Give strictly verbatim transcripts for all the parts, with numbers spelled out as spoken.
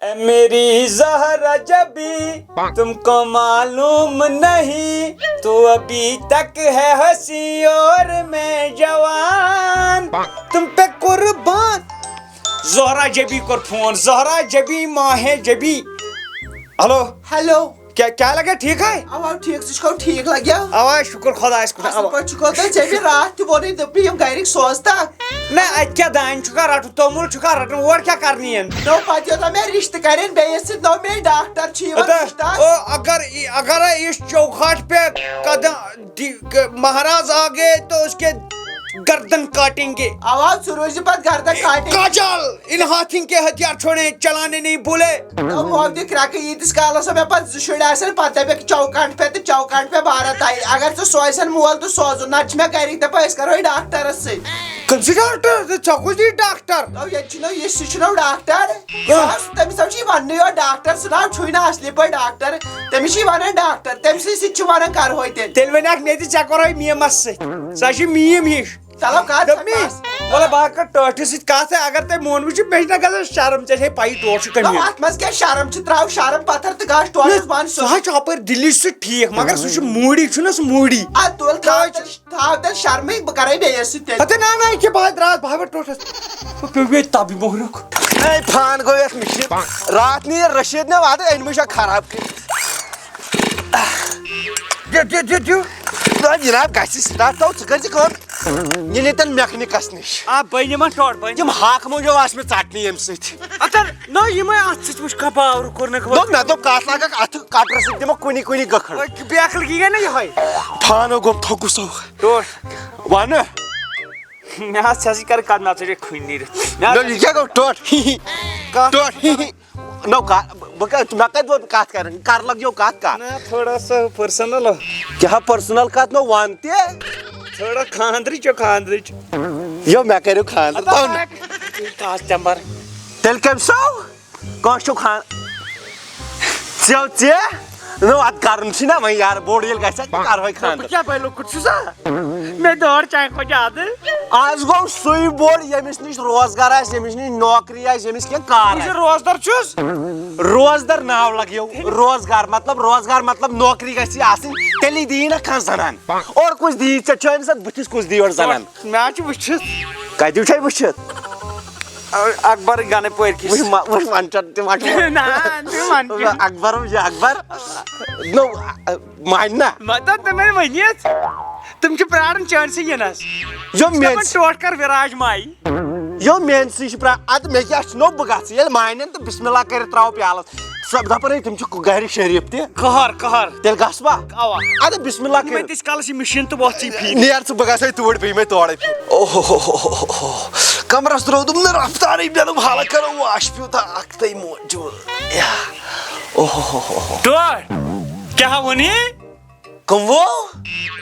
A میری زہرا جبی، تم کو معلوم نہیں، تو ابھی تک ہے حسین اور میں جوان، تم پہ قربان۔ زہرا جبی کوٚر فون، زہرا جبی، ماہ جبی۔ ہیلو۔ ہیلو۔ کیا کیا لگا، ٹھیک ہے؟ اوا ٹھیک، ژٕ چھُکھا ٹھیک لگیا؟ اوا شکر خدایس کُن۔ اصل اوا۔ پٲٹھۍ چھُکھا تُہۍ؟ ژےٚ مےٚ راتھ تہِ ووٚنُے، دوٚپُے یِم گرِکۍ سوز تہٕ۔ نہ، اتہِ کیٛاہ دانہِ چھُکھا رٹُن، توٚمُل چھُکھا رٹُن، اور کیٛاہ کرنہِ یِن؟ نو پتہٕ یوٚتام مےٚ رشتہٕ کرن بیٚیِس سۭتۍ، نو مےٚ ڈاکٹر چھِ یِوان ہتا، رشتس۔ او اگر اگر اس چوکھٹ پہ قدم دی- مہاراج آ گئے تو اس کے گردن کاٹیں گے۔ اوا ژٕ روزِ پتہٕ گردن کاٹِنۍ۔ کاجل، ان ہاتھن کے ہتھیار چھوڑے، چلانے نہیں بھولے۔ نو موج دِ کرٛکہٕ، ییٖتِس کالس مےٚ پتہٕ زٕ شُرۍ آسن، پتہٕ دپکھ چوکاٹ پہ تہٕ چوکاٹ پہ بارہ تانۍ۔ اگر ژٕ سوزن مول تہٕ سوزُن، نتہٕ چھِ مےٚ گرِکۍ دپان أسۍ کرو یہِ ڈاکٹرس سۭتۍ۔ کٔمۍ سٕے ڈاکٹر؟ ژےٚ کُس دی ڈاکٹر؟ نو ییٚتہِ چھُنہٕ یہِ، سُہ چھُنہٕ ڈاکٹر۔ آ۔ سُہ، تٔمِس حظ چھِ یہِ وننٕے یوت ڈاکٹر، سُہ نہ حظ چھُے نہٕ اصلی پٲٹھۍ ڈاکٹر۔ تٔمِس چھِ یہِ ونان ڈاکٹر، تٔمۍ سٕے سۭتۍ چھِ ونان کرہوے تیٚلہِ۔ تیٚلہِ وَنہِ اکھ مےٚ تہِ، ژےٚ کوٚرہے میٖمس سۭتۍ۔ سۄ چھِ میٖم ہِش۔ چلو کتھ دوٚپمی، بس۔ وَلہٕ بہٕ ہا کَرٕ ٹٲٹھِس سۭتۍ کَتھ، اگر تۄہہِ مونوٕ چھُ، مےٚ چھِ نہ گژھان شرم، ژےٚ چھے پَیی ٹوٹھ چھُ کٔمۍ نہ، یُن۔ اَتھ منٛز کیٛاہ شرم چھِ؟ ترٛاو شرم پتھر تہٕ گژھ ٹوٹھس بنٛد سُہ۔ سُہ حظ چھُ اَپٲرۍ دِلی سۭتۍ ٹھیٖک، مگر سُہ چھُ موٗڈی، چھُنہ سُہ موٗڈی۔ اَدٕ تُل، تھاو تیٚلہِ، تھاو تیٚلہِ شرمٕے، بہٕ کَرَے بیٚیِس سۭتۍ تیٚلہِ۔ ہَتے نہ، نہ، یہِ کیٛاہ، بہٕ ہا درٛاس، بہٕ ہا بیٚہہ ٹوٹھس۔ بہٕ پیوٚو ییٚتہِ تَبہِ موٚہریُک۔ ہے، فان گوٚو یَتھ مِشیٖن۔ راتھ نیر رشیٖد مےٚ وعدٕ، أنۍ مٕے چھا خراب کٔرِتھ۔ دیو، دیو، دیو، دیو۔ نہ جناب، گژھِ start تو، ژٕ کٔرۍ زِ کٲم۔ یہِ نِتن میکنِکس نِش۔ آ، بہٕ نِمن ٹوٹھ، بہٕ یِم ہاکہٕ موجو آسہٕ مےٚ ژٹنہِ ییٚمہِ سۭتۍ۔ اَتَن، نہ، یِمے اَتھ سۭتۍ وٕچھ کھا باورٕ کوٚرنَکھ وۄنۍ۔ دوٚپ، مےٚ دوٚپ، کَتھ لاگَکھ اَتھٕ کَٹرٕ سۭتۍ، دِمَکھ کُنی کُنی گٔکھٕڑ۔ وۄنۍ بیکھل گٔیے نہ یِہوٚے۔ پھانو گوٚم تھوٚکُس سو۔ ٹوٹھ۔ وَنہٕ۔ مےٚ حظ ژےٚ سۭتۍ کَرٕ کَتھ، مےٚ ژٕ چھے کھُنۍ نیٖرِتھ۔ مےٚ نہ، یہِ کیٛاہ گوٚو؟ ٹوٹھ۔ کَتھ؟ ٹوٹھ۔ نو کا-، بہٕ کَتہِ، مےٚ کَتہِ ووٚن کَتھ کَرٕنۍ؟ کَر لَگیو کَتھ کَر؟ نہ، تھوڑا سا personal۔ کیٛاہ personal کَتھ؟ نو وَن تہِ۔ تھوڑا خانٛدرٕچ چھو، خانٛدرٕچ۔ یو، مےٚ کَریو خانٛدر۔ اَدٕ تَو نہٕ۔ باقٕے کَس تَمبَر۔ تیٚلہِ کَمہِ سو؟ کٲنٛسہِ چھُو خان-، ژےٚ، ژےٚ؟ نو، اَدٕ کَرُن چھُے نہ وۄنۍ یارٕ، بوٚڑ ییٚلہِ گژھِ، تہٕ کَرہوے خانٛدر۔ بہٕ کیٛاہ بَے لۄکُٹ چھُسا؟ مےٚ دٲر چانہِ کھۄتہٕ زیادٕ۔ آز گوٚو سُے بوٚڑ، ییٚمِس نِش روزگار آسہِ، ییٚمِس نِش نوکری آسہِ، ییٚمِس کینٛہہ کار بہٕ چھُس آسہِ۔ روزدار چھُس۔ روزدار ناو لَگیو، روزگار مطلب، روزگار مطلب نوکری گژھِ آسٕنۍ، تیٚلی دِیی نہ کانٛہہ زَنان۔ اور کُس دِیی ژےٚ، چٲنِس اَتھ بٕتھِس کُس دِیی اورٕ زَنان؟ مےٚ حظ چھُ وٕچھِتھ۔ کَتہِ وٕچھے وٕچھِتھ؟ اکبر گنہٕ پٲرۍ کِس۔ وٕچھ ما-، وٕچھ وَنچَن تہِ وَنچَن۔ نہ، تہِ وَن تہِ۔ اکبر، یہِ اکبر۔ نو، مانہِ نہ۔ مطلب تِمَے ؤنِتھ۔ تِم چھِ پرٛاران چٲنۍ سٕے یِنَس۔ یو دَپان میٛٲنۍ ٹوٹھ کر وِراج ماے۔ یو میٛٲنۍ سٕے چھِ پرٛا-، اَدٕ مےٚ کیٛاہ چھُ؟ نو بہٕ گژھٕ۔ ییٚلہِ مانن تہٕ بسم اللہ کٔرِتھ ترٛاوو پیالَس۔ سۄ دَپان ہے تِم چھِ گرِ شریٖف تہِ۔ قہر، قہر۔ تیٚلہِ گژھٕ بہٕ۔ اَوا۔ اَدٕ بسم اللہ یِمَے کٔرِتھ۔ تِژھ کالَس یہِ مِشیٖن تہٕ وۄتھ ژٕے پھیٖرِ۔ نیر ژٕ، بہٕ گژھے توٗرۍ، بہٕ یِمَے تورَے پھیٖرِ۔ اوہ ہو ہو ہو ہو ہو۔ کمرس ترٛوو دوٚپُن نہٕ رفتارٕے، مےٚ دوٚپ حالہ کرو واش پیوٗنٛتاہ اکھ تہٕ موجود۔ یا۔ اوہ ہو ہو ہو ہو۔ ٹوٹھ۔ کیٛاہ ووٚن یہِ؟ کٕم وو؟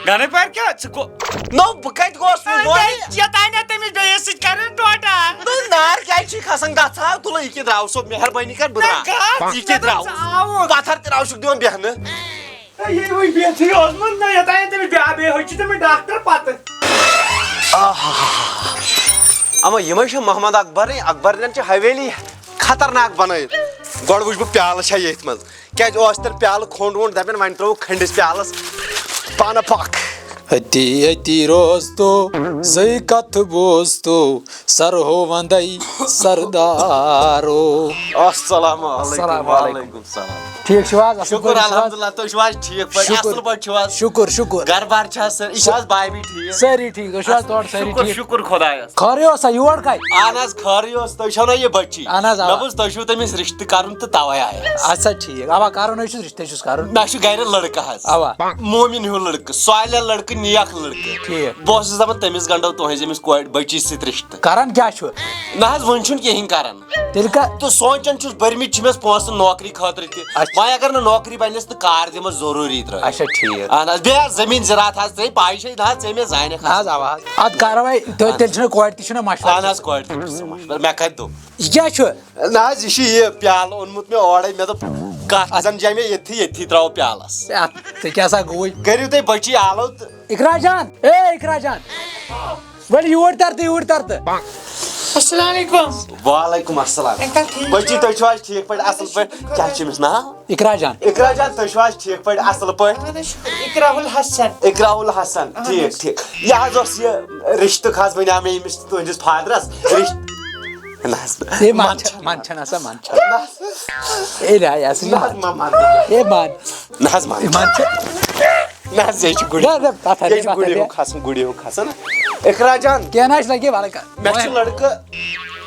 گنہٕ پٲرۍ کیٛاہ؟ ژٕ کو-، نو، بہٕ کتہِ گوس وۄنۍ وَنُن؟ یوٚتانۍ نہٕ تٔمِس بیٚیِس سۭتۍ کرن ٹوٹا۔ نو، نار کیٛازِ چھُے کھسان؟ گژھ ہا تُلہٕ، یہِ کہِ درٛاو صٲب، مہربٲنی کر، بہٕ نہ، درٛاو۔ گژھ، یہِ کہِ درٛاو۔ ژٕ آوُکھ۔ پتھر تہِ درٛاو چھُکھ دِوان بیٚہنہٕ۔ ہے، یہِ وۄنۍ بیٚہتھٕے اوس نہٕ، نہ، یوٚتانۍ نہٕ تٔمِس بیٛا-، بیٚیہِ ہیٚچھِ تٔمِس ڈاکٹر پتہٕ۔ آہا۔ اما یِمے چھِ محمد اکبرٕنۍ، اکبرنٮ۪ن چھِ حویلی خطرناک بنٲیِتھ۔ گۄڈٕ وٕچھ بہٕ پیالہٕ چھا ییٚتھۍ منٛز۔ کیٛازِ اوس تیٚلہِ پیالہٕ کھوٚنٛڈ ووٚنٛڈ، دَپن وۄنۍ ترٛووُکھ کھٔنٛڈِس پیالَس پانہٕ پھۄکھ۔ أتی أتی روز تو زٕے کتھ بوز تو سر ہو وندے سردارو۔ السلام علیکم۔ السلام علیکم۔ وعلیکم السلام۔ ٹھیٖک چھِو حظ؟ اَصٕل شُکُر پٲٹھۍ چھِو حظ؟ الحمدللہ، تُہۍ چھِو حظ ٹھیٖک پٲٹھۍ؟ شُکُر۔ اَصٕل پٲٹھۍ چھِو حظ؟ شُکُر، شُکُر۔ گرٕ بار چھا سٲری؟ یہِ چھِ حظ بھابھی ٹھیٖک؟ سٲری ٹھیٖک، تُہۍ چھِو حظ تورٕ سٲری شُکُر، ٹھیٖک؟ شُکُر خۄدایَس۔ خٲرٕے اوسا یور کَتہِ؟ اَہَن حظ، خٲرٕے اوس۔ تُہۍ چھَو نا یہِ بٔچی؟ اَہَن حظ، اَوا۔ مےٚ بوٗز تُہۍ چھِو تٔمِس رِشتہٕ کَرُن تہٕ تَوَے آیَس۔ اَدٕ سا ٹھیٖک۔ اَوا، کَرُن حظ چھُس، رِشتَے چھُس کَرُن۔ مےٚ چھُ گَرِ لٔڑکہٕ حظ۔ اَوا۔ مومِن ہیوٗ لٔڑکہٕ، صالح لٔڑکہٕ، نیک لٔڑکہٕ۔ ٹھیٖک۔ بہٕ اوسُس دَپان تٔمِس گَنٛڈو تُہٕنٛزِ أمِس کورِ بٔچی سۭتۍ رِشتہٕ۔ کَران کیٛاہ چھُ؟ نہ حظ، وٕنہِ چھُنہٕ کِہیٖنۍ کَران۔ تیٚلہِ کَر؟ تہٕ سونٛچان چھُس، بٔرمٕتۍ چھِ مےٚ پونٛسہٕ نوکری خٲطرٕ تہِ۔ اچھا۔ وۄنۍ اگر نہٕ نوکری بَنٮ۪س تہٕ کار دِمَس ضروٗری ترٛٲوِتھ۔ اچھا، ٹھیٖک۔ اَہَن حظ، بیٚیہِ حظ زٔمیٖن زِراعت حظ، ژےٚ پَیی چھے نہ حظ، ژےٚ مےٚ زانٮ۪کھ نہ حظ۔ حظ، اَوا حظ۔ اَدٕ کَرو وۄنۍ، تُہۍ، تیٚلہِ چھُنہ کورِ تہِ چھُنہ مَشوَرٕ۔ اَہَن حظ، کورِ تہِ چھُ سُہ مَشوَرٕ۔ مےٚ کَتہِ دوٚپ؟ یہِ کیٛاہ چھُ؟ نہ حظ، یہِ چھُ یہِ پیالہٕ اوٚنمُت مےٚ اورَے۔ مےٚ دوٚپ، کَتھ زَن جامے ییٚتھی، ییٚتھی ترٛاوو پیالَس۔ اَتھ ژےٚ کیٛاہ سا گوٚوُے؟ کٔرِو تُہۍ بٔچی آلو تہٕ۔ اِقرا جان، اے اِقرا جان، ؤلۍ یوٗرۍ تَر تہٕ، یوٗرۍ تَر تہٕ۔ السلام علیکم۔ وعلیکم السلام۔ انکل، ٹھیٖک بچی، چھِوا؟ تُہۍ چھِو حظ ٹھیٖک پٲٹھۍ، اَصٕل پٲٹھۍ؟ کیٛاہ چھُ أمِس ناو؟ اقرا جان۔ اقرا جان، تُہۍ چھِو حظ ٹھیٖک پٲٹھۍ، اَصٕل پٲٹھۍ؟ اَہَن حظ، شُکر۔ اقرا الحسن۔ اقرا الحسن، اَہَن ٹھیٖک، حظ۔ ٹھیٖک۔ یہِ حظ اوس یہِ رِشتہٕ، حظ وَنیٛاو مےٚ أمِس تُہٕنٛدِس فادرَس۔ رِشتہٕ۔ نہ حظ، ہے، منٛد منٛد چھَنہٕ، چھَنہٕ آسان، منٛد چھَنہٕ۔ ہے، نہ، یہِ آسہِ نہ حظ، منٛد۔ ما منٛد۔ ہے، منٛد۔ نہ حظ، منٛد۔ منٛد چھِ۔ نہ حظ، یہِ چھُ گُرِ۔ نہ، نہ، پَتھر یہِ چھُ نہ، گُرِ پَتھر ہیوٗ نہ۔ کھسان، گُرِ ہیوٗ کھسان۔ اقرا جان۔ کینٛہہ نہ حظ لَگہِ، وَلہٕ کَر۔ مےٚ چھُ لڑکہٕ،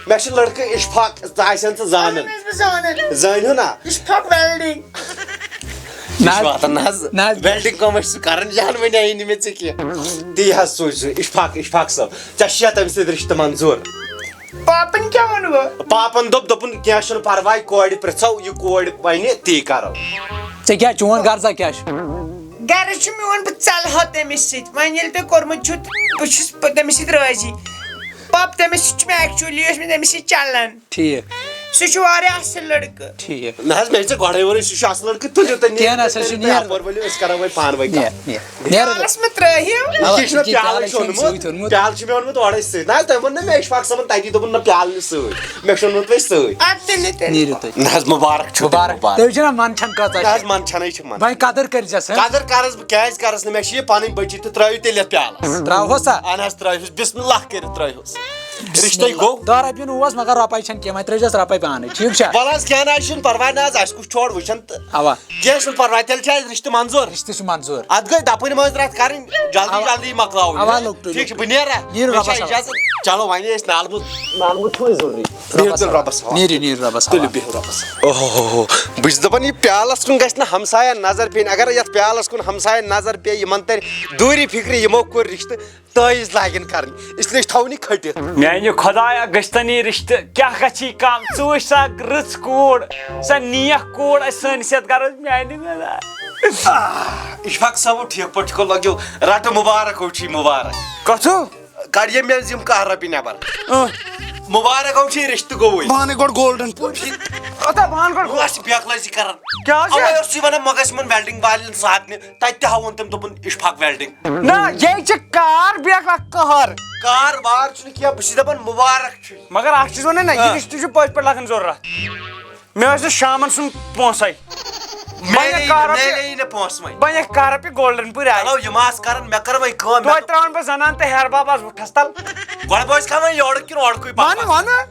مےٚ چھُ لڑکہٕ اشفاق، ژٕ آسن ژٕ زانان۔ اہن حظ، بہٕ زانان۔ زٲنۍ ہو نا؟ اشفاق ویلڈنگ۔ نہ حظ۔ اشفاق، نہ حظ۔ نہ حظ۔ ویلڈنگ کٲم ٲسۍ ژٕ کران، جان وۄنۍ آیی نہٕ مےٚ ژےٚ کینٛہہ۔ تی حظ سوٗز سُہ اشفاق، اشفاق صٲب۔ ژےٚ چھُیا تٔمۍ سۭتۍ رشتہٕ منظوٗر؟ پاپن کیٛاہ ووٚنوٕ؟ پاپن دوٚپ، دوٚپُن، کینٛہہ چھُنہٕ پرواے، کورِ پرٛژھو، یہِ کورِ وَنہِ، تی کرو۔ ژےٚ کیٛاہ، چون غرضا کیٛاہ چھُ؟ غرض چھُ میون، بہٕ ژَلہٕ ہا تٔمِس سۭتۍ۔ وۄنۍ ییٚلہِ تۄہہِ کوٚرمُت چھُ، بہٕ چھُس پَتہٕ تٔمِس سۭتۍ رٲضی۔ پاپہٕ، تٔمِس سۭتۍ چھُ مےٚ actually، یہِ اوس مےٚ تٔمِس سۭتۍ چَلان۔ ٹھیٖک۔ سُہ چھُ واریاہ اَصٕل لٔڑکہٕ۔ ٹھیٖک۔ نہ حظ، مےٚ چھِ ژےٚ گۄڈَے ووٚنُے، سُہ چھُ اَصٕل لٔڑکہٕ، تُلِو تُہۍ، نیٖرِو کینٛہہ نہ سا تُہۍ، چھُ، نیٖرِو نیر۔ اَپٲرۍ ؤلِو، أسۍ کَرو وۄنۍ پانہٕ ؤنۍ نیر، کَتھ۔ نیر۔ نیر۔ پیالَس مہ ترٛٲیِو۔ اَوا، یہِ چھُنہ یہِ پیالَے پیالَے چھُ چھُ أمۍ اوٚنمُت۔ سۭتۍ اوٚنمُت۔ پیالہٕ چھُ مےٚ اوٚنمُت اورَے سۭتۍ۔ نہ حظ، تۄہہِ ووٚن نہ مےٚ اشفاق صٲبَن تَتی، دوٚپُن نہ، پیالہٕ نہٕ سۭتۍ۔ مےٚ چھُ اوٚنمُت وۄنۍ سۭتۍ۔ اَدٕ تُلِو تیٚلہِ۔ نیٖرِو تُہۍ۔ نہ حظ، مُبارک چھُ تۄہہِ، مُبارک۔ تُہۍ وٕچھِو نہ، منٛد چھَنہٕ کۭژاہ نہ چھِ۔ حظ، منٛد چھَنَے چھِ منٛد۔ وۄنۍ قدٕر کٔرۍزٮ۪س، ہہ؟ قدٕر کَرَس بہٕ، کیٛازِ کَرَس نہٕ؟ مےٚ چھِ یہِ پَنٕنۍ بٔچی تہٕ ترٛٲیِو تیٚلہِ یَتھ پیالَس۔ ترٛاوہوسا؟ اَہَن حظ، ترٛٲیہوس۔ بِسمِ اللہ کٔرِتھ ترٛٲیہوس۔ بِسمِ رِشتَے اللہ۔ گوٚو۔ دَہ رۄپیہِ نہٕ اوس، مگر رۄپَے چھَنہٕ کینٛہہ، وۄنۍ ترٛٲیزٮ۪س رۄپَے پانَے، ٹھیٖک چھا؟ وَلہٕ حظ، کینٛہہ نہ حظ چھُنہٕ پَرواے نہ حظ، اَسہِ کُس چھُ اورٕ وٕچھان تہٕ۔ اَوا۔ کینٛہہ چھُنہٕ پَرواے، تیٚلہِ چھِ اَسہِ رِشتہٕ منظوٗر۔ رِشتہٕ چھُ منظوٗر۔ اَتھ گٔے دَپٕنۍ مٲنٛزِ راتھ کَرٕنۍ، جلدی اَوا۔ جلدی مۄکلاوٕنۍ۔ اَوا، لۄکٹُے، ٹھیٖک چھُ، لۄکٹُے۔ بہٕ نیرا؟ نیٖرِو مےٚ چھا رۄبَس حوالہٕ۔ اِجازت؟ چلو، وۄنۍ ٲسۍ نالہٕ بہٕ، نالہٕ بہٕ چھُے ضروٗری۔ بِہِو رۄبَس تیٚلہِ حوالہٕ۔ رۄبَس حوالہٕ۔ نیٖرِو، نیٖرِو رۄبَس حوالہٕ۔ تُلِو، بِہِو رۄبَس حوالہٕ۔ اوہ ہو ہو۔ بہٕ چھُس دَپان، یہِ پیالَس کُن گژھِ نہٕ ہمسایَن نظر پیٚنۍ۔ اگر یَتھ پیالَس کُن ہمسایَن نظر پیٚیہِ، یِمَن تَرِ دوٗری فِکرِ، یِمو کوٚر رِشتہٕ، تٲویٖز لاگن کرٕنۍ، اس لیے چھِ تھاوُن یہِ کھٔٹِتھ۔ میانہِ خۄدایا، گٔژھتن یہِ رِشتہٕ، کیٛاہ گژھی کم؟ ژٕ وٕچھ سا رٕژ کوٗر، سۄ نیک کوٗر اَسہِ سٲنِس یَتھ گرس، میانہِ خۄدایا۔ اشفاق صٲب، ٹھیک پٲٹھۍ چھُکھٕ؟ لٲگِو رٹہٕ، مُبارک ہو چھی، مُبارک۔ کتھٕ؟ کڑ یہِ مےٚ یِم کاہ رۄپیہِ نٮ۪بر۔ اۭں۔ مُبارک ہو چھی، رِشتہٕ گوٚوُے۔ بہٕ اَنَے گۄڈٕ گولڈن پٲٹھۍ۔ اوتھا بہٕ اَنہٕ گۄڈٕ۔ بہٕ آسہٕ بیکھ لٲزی کران۔ کیٛاہ حظ؟ اوے اوس یہِ ونان، مےٚ گژھِ یِمن ویلڈنگ والٮ۪ن ساتنہِ۔ تتہِ تہِ ہاوون تٔمۍ، دوٚپُن، اشفاق ویلڈنگ۔ نہ، یے چھِ کار بیکھ اکھ قہر۔ کار وار چھُنہٕ کینٛہہ، بہٕ چھُس دپان مُبارک چھُے۔ مگر اکھ چیٖز وَنہٕ نہ، یہِ آ۔ رِشتہٕ چھُ پٔزۍ پٲٹھۍ لگان ضروٗرت۔ مےٚ ٲسۍ نہٕ شامن سُنٛد پونٛسَے۔ میلے بہٕ نہٕ، کَرٕ رۄپیہِ، میلے نہٕ پونٛسہٕ وۄنۍ۔ بہٕ کَرٕ رۄپیہِ گولڈن پوٗرۍ چلو، یِم آسہٕ کران، مےٚ کٔر وۄنۍ کٲم، مےٚ توتہِ ترٛاوَن بہٕ زنان تہٕ ہیٚہر بب آز وُٹھس تل۔ گۄڈٕ بہٕ ٲسۍ کھٮ۪وان یورٕ کِنہٕ اورٕ کُے پَتہٕ وَنہٕ، پَتہٕ۔ وَنہٕ۔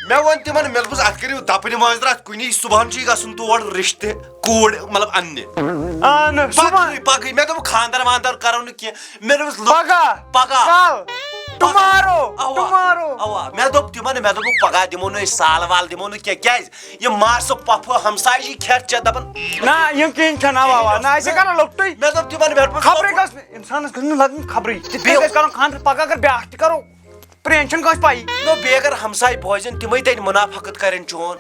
مےٚ ووٚن تِمن، مےٚ دوٚپُس، اَتھ کٔرِو دَپہٕ نٮ۪ماز راتھ کُنی، صُبحن چھُ یہِ گژھُن تور رِشتہٕ کوٗر، مطلب، اَننہِ۔ اَہَن، صُبحن۔ پَگہٕے، پَگہٕے۔ مےٚ دوٚپ، خانٛدر وانٛدر کَرو نہٕ کینٛہہ۔ مےٚ دوٚپُس، لو-، پَگاہ۔ پَگاہ۔ کَل۔ Tomorrow۔ اَوا۔ Tomorrow۔ اَوا۔ مےٚ دوٚپ تِمن، مےٚ دوٚپُکھ، پَگاہ دِمو نہٕ أسۍ سال وال، دِمو نہٕ کینٛہہ۔ کیٛازِ؟ یِم ماسہٕ پۄپھٕ ہمسایہِ چھِ کھٮ۪تھ چٮ۪تھ دَپان۔ نہ، یِم کِہیٖنۍ چھَنہٕ، اَوا، اَوا۔ نہ، أسۍ ہے کَرو لۄکٹُے۔ مےٚ دوٚپ تِمن، مےٚ دوٚپُکھ، خبرٕے گژھِ نہٕ، اِنسانَس گژھِ نہٕ لَگٕنۍ خبرٕے۔ تِتھ کٔنۍ بیٚیہِ گژھِ کَرُن خانٛدر، پَگاہ اگر بیٛاکھ تہِ کَرو۔ پرٛینۍ چھَنہٕ کٲنٛسہِ پَیی۔ نو، بیٚیہِ اگر ہمساے بوزن، تِمے تَتہِ مُنافقت کَرن چون۔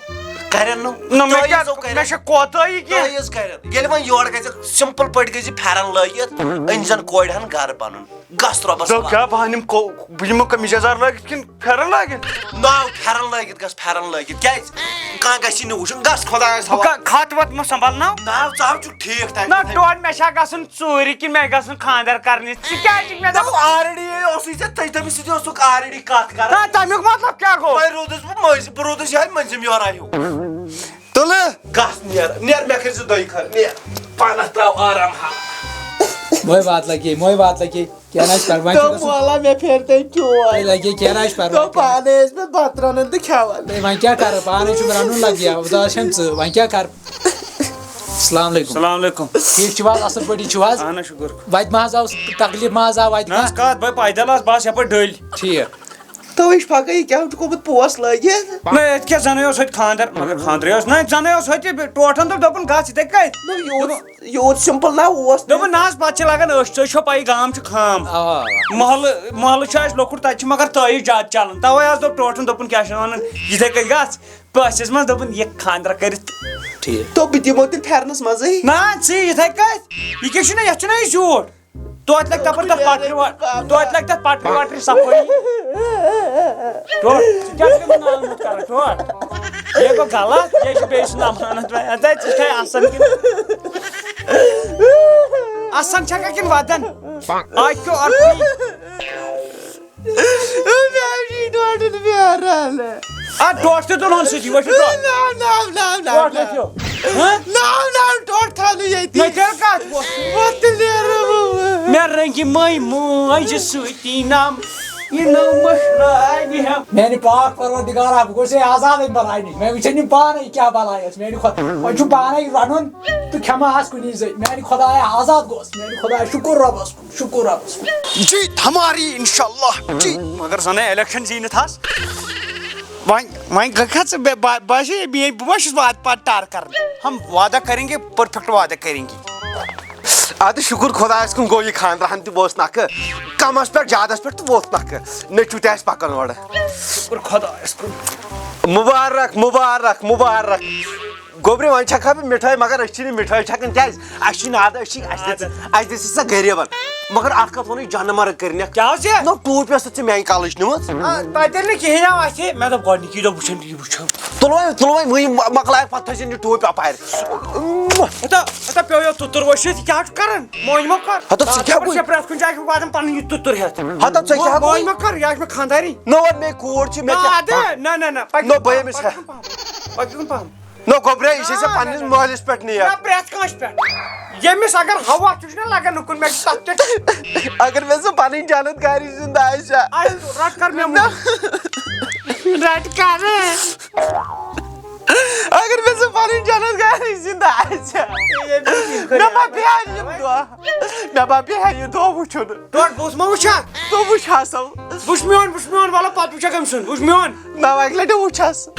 کَرن نہٕ۔ نہ، مےٚ تۄہہِ کیٛاہ، ییٖژو کَرن۔ مےٚ چھےٚ کوتاہی کینٛہہ۔ تۄہہِ ییٖژ کَرن۔ ییٚلہِ وۄنۍ یورٕ گژھِ، simple پٲٹھۍ گژھِ پھٮ۪رن لٲگِتھ، أنۍ زَن کورِ ہن گرٕ پَنُن۔ گژھ رۄبَس دوٚپ حوالہٕ۔ کیٛاہ، بہٕ اَنہٕ یِم کو-، بہٕ یِمو قمیٖض یَزار لٲگِتھ کِنہٕ پھٮ۪رن لٲگِتھ؟ ناو پھٮ۪رن لٲگِتھ گژھ، پھٮ۪رن لٲگِتھ۔ کیٛازِ؟ کانٛہہ گژھِ نہٕ وٕچھُن، گژھ خۄدایَس بہٕ حوالہٕ۔ کا-، خط وت مہ سنبھالناو۔ ناو ژاو چھُکھ ٹھیٖک تَتہِ۔ نہ، ٹوٹھ مےٚ چھا گژھُن ژوٗرِ کِنہٕ مےٚ گژھُن خانٛدر کرنہِ؟ ژٕ کیٛازِ چھُکھ مےٚ دَپان؟ Already اوسُے ژےٚ تٔتھۍ، تٔمِس سۭتۍ اوسُکھ already کَتھ کران۔ نہ، تَمیُک مطلب کیٛاہ گوٚو؟ وۄنۍ روٗدُس بہٕ مٔنٛزۍ، بہٕ روٗدُس یِہوٚے مٔنٛزِم یورا ہیوٗ۔ تُلہٕ۔ گژھ نیر، نیر، مےٚ کٔرۍ زِ دۄیہِ خٲر، نیر۔ پانَس ترٛاو آرام حال۔ مۄے وات لگے، مۄے وات لگے۔ کینٛہہ نہ حظ چھُ پرواے، وۄنۍ چھُ دوٚپ گژھُن۔ مولا، مےٚ پھِر تٔمۍ چوب۔ ہے، لگے، کینٛہہ نہ حظ چھُ پرواے۔ دوٚپ پانے ٲسۍ مےٚ بَتہٕ رَنان تہٕ کھٮ۪وان۔ ہے، وۄنۍ کیٛاہ کَرٕ، پانَے چھُم رَنُن لگیا، اُداس چھَم ژٕ، وۄنۍ کیٛاہ کَرٕ؟ السلام علیکم۔ السلام علیکم۔ ٹھیٖک چھِو حظ؟ اَصٕل پٲٹھی چھِو حظ؟ اہن حظ، شُکُر۔ وَتہِ ما حظ آو تکلیٖف، ما حظ آو وَتہِ نہ حظ، کانٛہہ؟ کَتھ، بہٕ پیدل آس، بہٕ آس یَپٲرۍ ڈٔلۍ۔ ٹھیٖک۔ توے چھُ پَکان، یہِ کیٛاہ چھُ گوٚمُت پوس لٲگِتھ؟ نہ، ییٚتہِ کیٛاہ، زَنٕے اوس ہوٚتہِ خانٛدر، مگر خانٛدرٕے اوس نہ، زَنٕے اوس ہوٚتہِ، ٹوٹھن دوٚپ، دوٚپُن، گژھ یِتھَے کٔنۍ۔ نہ، یوٗت، یوٗت simple نہ اوس نہٕ۔ دوٚپُن، نہ حظ، پَتہٕ چھِ لَگان أچھ، تُہۍ چھو پَیی، گام چھُ خام۔ اَوا، اَوا۔ محلہٕ، محلہٕ چھُ اَسہِ لۄکُٹ، تَتہِ چھِ مگر تٲویٖز زیادٕ چَلان، تَوَے حظ دوٚپ ٹوٹھن، دوٚپُن، کیٛاہ چھِ وَنان، یِتھَے کٔنۍ گژھ۔ پٲسِس منٛز دوٚپُن، یہِ خانٛدر کٔرِتھ۔ ٹھیٖک۔ دوٚپ، بہٕ دِمو تیٚلہِ پھٮ۪رنَس منٛزٕے۔ نہ، ژٕے یِتھَے کٔنۍ، یہِ کیٛاہ چھُنہ، یَتھ چھُنہ یہِ زیوٗٹھ۔ توتہِ لگہِ تَپٲرۍ تَتھ پٹرِ وا-، توتہِ لگہِ تَتھ پٹرِ وٹرِ صفٲیی۔ ٹوٹھ، ژٕ کیٛاہ چھُکھ یِمن ناو نوٹ کران؟ ٹوٹھ، یہِ گوٚو غلط، یہِ چھُ بیٚیہِ سُنٛد امانت وۄنۍ۔ اَدٕ ژٕ چھَے اَسان کِنہٕ، اَسان چھَکھا کِنہٕ وَدان؟ آ کیوں اَرپی؟ پڑھن بیرن۔ آ، ٹوٹھ تہِ تُلہون سۭتی، وۄنۍ چھُ ٹوٹھ۔ نو، نو، نو، نو، ٹوٹھ نو۔ لٔتھِو۔ ہہ؟ نو، نو، ٹوٹھ تھاونہٕ ییٚتی۔ نہ تیٚلہِ کَتھ وۄتھ؟ وۄتھ تہِ نیرٕ بہٕ وۄنۍ۔ مےٚ رنٛگہِ مٔنٛزۍ موج سۭتی نم، یہِ نٔو مٔشرٲے مےٚ ہٮ۪م۔ میانہِ پاک پروردگارا، بہٕ گوٚژھ ہے آزادٕے بلاے نِش۔ مےٚ وٕچھن یِم پانے کیٛاہ بلاے ٲس۔ میانہِ خۄد-، وۄنۍ چھُ پانے رنُن تہٕ کھٮ۪مہٕ آز کُنی زٔنۍ۔ میانہِ خۄدایا، آزاد گوٚژھ۔ میانہِ خۄدایا، شُکُر رۄبس کُن، شُکُر رۄبس کُن۔ جیت ہماری انشاءاللہ۔ جیت۔ مگر زنہٕ الیکشن زیٖنِتھ حظ۔ وۄنۍ، وۄنۍ گٔکھا ژٕ بے-، با-، باسے میٲنۍ، بہٕ ما چھُس وعدٕ پتہٕ ٹار کران؟ ہم وعدہ کریں گے، پرفیکٹ وعدہ کریں گے۔ اَدٕ شُکُر خۄدایَس کُن، گوٚو یہِ خانٛدر ہن تہِ ووت نکھٕ۔ کمس پٮ۪ٹھ، زیادس پٮ۪ٹھ تہٕ ووت نکھٕ۔ نیٚچوٗ تہِ آسہِ پکان اورٕ۔ شُکُر خۄدایَس کُن۔ مُبارک، مُبارک، مُبارک۔ گوٚبرِ، وۄنۍ چھکھا بہٕ مِٹھٲے، مگر أسۍ چھِنہٕ مِٹھٲے چھکان۔ کیٛازِ؟ اَسہِ چھِنہٕ عادت، أسۍ چھِ، اَسہِ دِژ، اَسہِ دِژ سا غریٖبن۔ مگر اَتھ کَتھ ووٚنُے جانہٕ مرگ کٔرنَکھ؟ کیٛاہ حظ یہِ؟ نہ، ٹوٗپۍ ٲس ژےٚ میٛانہِ کالٕچ نِمٕژ۔ آ، تۄہہِ تیٚلہِ نہٕ کِہیٖنۍ آو اَتھِ۔ مےٚ دوٚپ گۄڈٕنِکی دۄہ وٕچھن یہِ وٕچھو۔ تُلوے، تُلوے، وۄنۍ مۄ-، مۄکلایَکھ پَتہٕ تھٲیزِ یہِ ٹوٗپۍ اَپارِ۔ ہتا، ہتا پیوٚو یَتھ تُتُر ؤسِتھ، یہِ کیٛاہ چھُ کَران؟ مۄنٛجہِ مۄکھ کَر۔ ہتا ژٕ کیٛاہ گوٚو؟ ژےٚ پرٛٮ۪تھ کُنہِ جایہِ چھُکھ واتان پَنٕنۍ یہِ تُتُر ہٮ۪تھ۔ ہتا ژےٚ کیٛاہ گوٚو؟ مۄنٛجہِ مۄکھ کَر، یہِ حظ چھِ مےٚ خانٛدارِنۍ۔ نہ وَن مےٚ کوٗر چھِ، مےٚ نہ، کیٛاہ؟ اَدٕ، نہ، نہ، نہ، پَکہِ نہ، بہٕ کُن ییٚمِس پَہَم، ہٮ۪- پَکہِ کُن پَہَم، پَکہِ کُن پَہَم۔ نہ گوٚبرا، یہِ چھِ ژےٚ نہ، پننِس نہ، نہ۔ مٲلِس پٮ۪ٹھ نِیَکھ۔ نہ، پرٛٮ۪تھ کٲنٛسہِ پٮ۪ٹھ۔ ییٚمِس اگر ہوا چھُ نہ لگان، نُکُن مےٚ چھُ تَتھ پٮ۪ٹھ۔ اگر مےٚ ژٕ پنٕنۍ جنت گاری زِندٕ آسہِ ہا۔ آ، رَٹ کر مےٚ نہ۔ مُنٛڈ۔ رَٹ کر۔ اگر مےٚ ژٕ پنٕنۍ جنت گاری زِندٕ آسہِ ہا۔ مےٚ ما بیٚہہِ ہا یِم دۄہ۔ مےٚ ما بیٚہہِ ہا یہِ دۄہ وٕچھُن۔ ٹوٹھ بہٕ اوسُس ما وٕچھان؟ ژٕ وٕچھ ہا سا۔ وٕچھ میون، وٕچھ میون، وَلہٕ پَتہٕ وٕچھَکھ أمۍ سُنٛد، وٕچھ میون۔ نہ، اَکہِ لَٹہِ وٕچھ ہَس۔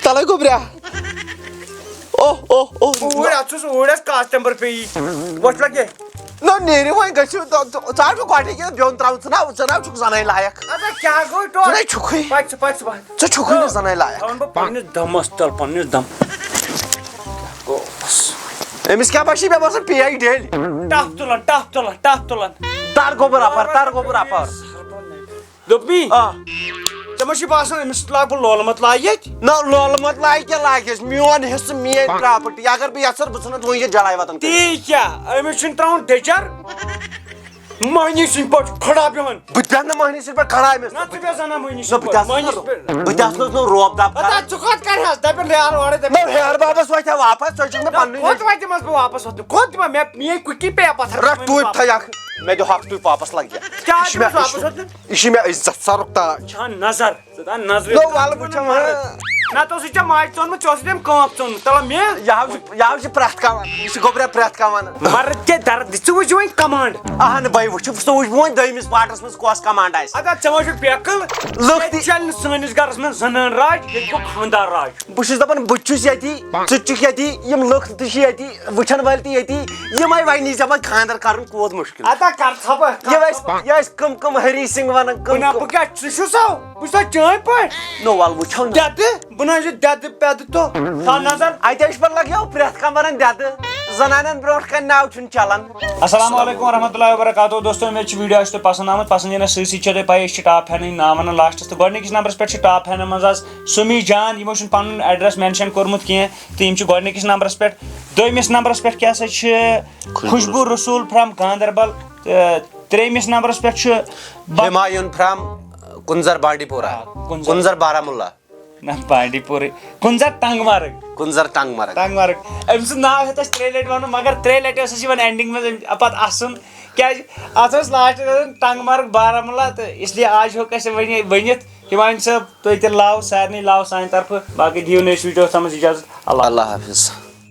تَلَے گوٚبریا۔ اوہ، اوہ، اوہ۔ اوٗرۍ، اَتھ چھُس اوٗرۍ اَسہِ کاسٹمبر پیٚیی۔ وۄتھ لَگے۔ نہ، نیرِ وۄنۍ گٔژھِو، ژٕ، ژٕ، ژٕ ہا چھُکھ گۄڈٕنِکۍ یَتھ بیوٚن ترٛاوُن، ژٕ نہ، ژٕ نہ چھُکھ زَنٕے لایق۔ اَدٕ کیٛاہ گوٚو ٹوٹھ؟ ژٕ نَے چھُکھٕے۔ پَتہٕ ژٕ، پَتہٕ ژٕ، پَتہٕ۔ ژٕ چھُکھٕے نہٕ زَنٕے لایق۔ تھاوَن بہٕ پنٛنِس دَمَس تَل، پَنٛنِس دَم۔ گوٚوس۔ أمِس کیٛاہ باسہِ، مےٚ باسان پیٚیہِ ڈیلہِ۔ ٹَپھ تُلان، ٹَپھ تُلان، ٹَپھ تُلان۔ تَر گوٚبُر اَپَر، تَر گوٚبُر اَپَر۔ دوٚپمی؟ آ۔ ژےٚ ما چھُے باسان أمِس لاگہٕ بہٕ لولہٕ مت لاگہِ ییٚتہِ؟ نہ، لولہٕ مت لاگہِ کیٛاہ لاگٮ۪س؟ میون حصہٕ، میٲنۍ پراپرٹی۔ اگر بہٕ یژھٕ، بہٕ ژھٕنَتھ وۄنۍ یہِ جلاوطن کٔرِتھ۔ تی کیٛاہ؟ أمِس چھُنہٕ ترٛاوُن ڈیچر۔ مٔہنی سٕنٛدۍ پٲٹھۍ کھڑا بیٚہوان۔ بہٕ بیٚہمہٕ نہٕ مٔہنی سٕنٛدۍ پٲٹھۍ کھڑا أمِس۔ نہ، ژٕ بیٚہہ زَنان مٔہنی نہ، سٕنٛدۍ بہٕ تہِ پٲٹھۍ۔ آسہٕ مٔہنی نہٕ، سٕنٛدۍ پٲٹھۍ۔ بہٕ تہِ آسہٕ نہٕ روب داب اَدٕ کران۔ ژٕ کوٚت کرِہَس؟ دَپٮ۪ن ریار اورَے، دَپٮ۪ن نہ، ہیہَر بابَس وَتھِ ہا واپَس، ژٕ چھُکھ نہٕ نہ، پَننُے کوٚت وَتہِ منٛز بہٕ واپَس وَتھٕ؟ کوٚت دِمہٕ؟ مےٚ، میٛٲنۍ کُکی پیٚیہِ پَتھر۔ رَٹھ ٹوٗپۍ تھَیَکھ، مےٚ دِ ہۄکھ ٹوٗپۍ واپَس لَگہِ۔ کیٛاہ یہِ چھِ مےٚ، دِمَس یہِ چھِ، واپَس وَتھٕ؟ یہِ چھِ مےٚ عزت سَرُک تاج۔ چھا نظر؟ ژٕ دَپ نظرِ نو، وَلہٕ وٕچھو وۄنۍ۔ نہ، ژٕ اوسُے ژےٚ ماجہِ ژوٚنمُت، ژےٚ اوسُے تٔمۍ کٲنٛکھ ژوٚنمُت، تَلہ مےٚ۔ یہِ ہاو چھُ، یہِ ہاو چھُ پرٛٮ۪تھ کانٛہہ وَنان، یہِ چھُ گوٚبرا پرٛٮ۪تھ کانٛہہ وَنان۔ مَرٕ تہِ دَرد، ژٕ وٕچھ وۄنۍ کمانٛڈ۔ اَہَن بَے، وٕچھُکھ، سُہ وٕچھ وۄنۍ دوٚیمِس پارٹَس منٛز کۄس کمانٛڈ آسہِ۔ اَدٕ ژےٚ ما چھُکھ بیکٕل؟ لُکھ تہِ ییٚتہِ چَلہِ نہٕ سٲنِس گَرَس منٛز زَنان راج، ییٚتہِ گوٚو خانٛدار راج۔ بہٕ چھُس دَپان، بہٕ تہِ چھُس ییٚتی، ژٕ تہِ چھُکھ ییٚتی، یِم لُکھ تہِ چھِ ییٚتی، وٕچھَن وٲلۍ تہِ ییٚتی، یِمَے وَنی ژےٚ وۄنۍ خانٛدَر کَرُن کوٗت مُشکِل۔ اَدا کر ژھۄپہٕ، کر یہِ ٲسۍ، ژھۄپہٕ۔ یہِ ٲسۍ کٕم کٕم ہری سِنٛگھ وَنان، کٕم بہٕ نہ، کٕم۔ بہٕ کیٛاہ، ژٕ چھُ سو، بہٕ چھُس چٲنۍ پٲٹھۍ۔ نو وَلہٕ وٕچھو نہٕ۔ دٮ۪دٕ، بہٕ نہ حظ چھُس دٮ۪دٕ پٮ۪دٕ تو۔ تھاو نظر۔ اَتہِ ٲسۍ پَتہٕ لَگیو پرٛٮ۪تھ کانٛہہ وَنان دٮ۪دٕ۔ زَنانَن برونٛٹھ کَنہِ ناو چھُنہٕ چَلان۔ السلام علیکم ورحمۃ اللہ وبرکاتہ۔ دوستو، مےٚ چھِ ویٖڈیو آسہِ تۄہہِ پَسنٛد آمُت، پَسنٛد یِنَس سۭتۍ سۭتۍ چھِ تۄہہِ پَیی، أسۍ چھِ ٹاپ فینٕے ناو وَنان لاسٹَس، تہٕ گۄڈٕنِکِس نمبرَس پٮ۪ٹھ چھِ ٹاپ فینَن منٛز آز سُمی جان، یِمو چھُنہٕ پَنُن ایڈریس مینشن کوٚرمُت کینٛہہ، تہٕ یِم چھِ گۄڈٕنِکِس نمبرَس پٮ۪ٹھ۔ دوٚیمِس نمبرَس پٮ۪ٹھ کیٛاہ سا چھِ خوشبو۔ خوشبو رسول from گاندربل، تہٕ ترٛیٚیِمِس نمبرَس پٮ۪ٹھ چھُ ب-، ہمایون from کُنزر بانڈی پورہ۔ آ، کُنزر۔ کُنزر بارہمولہ۔ نہ، بانڈی پورہ۔ کُنزر ٹنگ مرگ۔ کُنزر ٹنگ مرگ۔ ٹنگ مرگ۔ أمۍ سُنٛد ناو ہیوٚت اَسہِ ترٛیٚیہِ لَٹہِ وَنُن، مگر ترٛیٚیہِ لَٹہِ ٲس اَسہِ یِوان اینڈنگ منٛز اَمہِ پَتہٕ اَسُن، کیٛازِ اَتھ ٲس لاسٹَس آسان ٹنگ مرگ بارہمولہ، تہٕ اس لیے آز ہیوٚک اَسہِ وۄنۍ ؤنِتھ۔ ہمایون صٲب، تُہۍ تہِ love، سارنٕے love سانہِ طرفہٕ۔ باقٕے دِیِو نہٕ أسۍ ویٖڈیوَس تامَتھ اِجازت۔ اللہ اللہ حافظ۔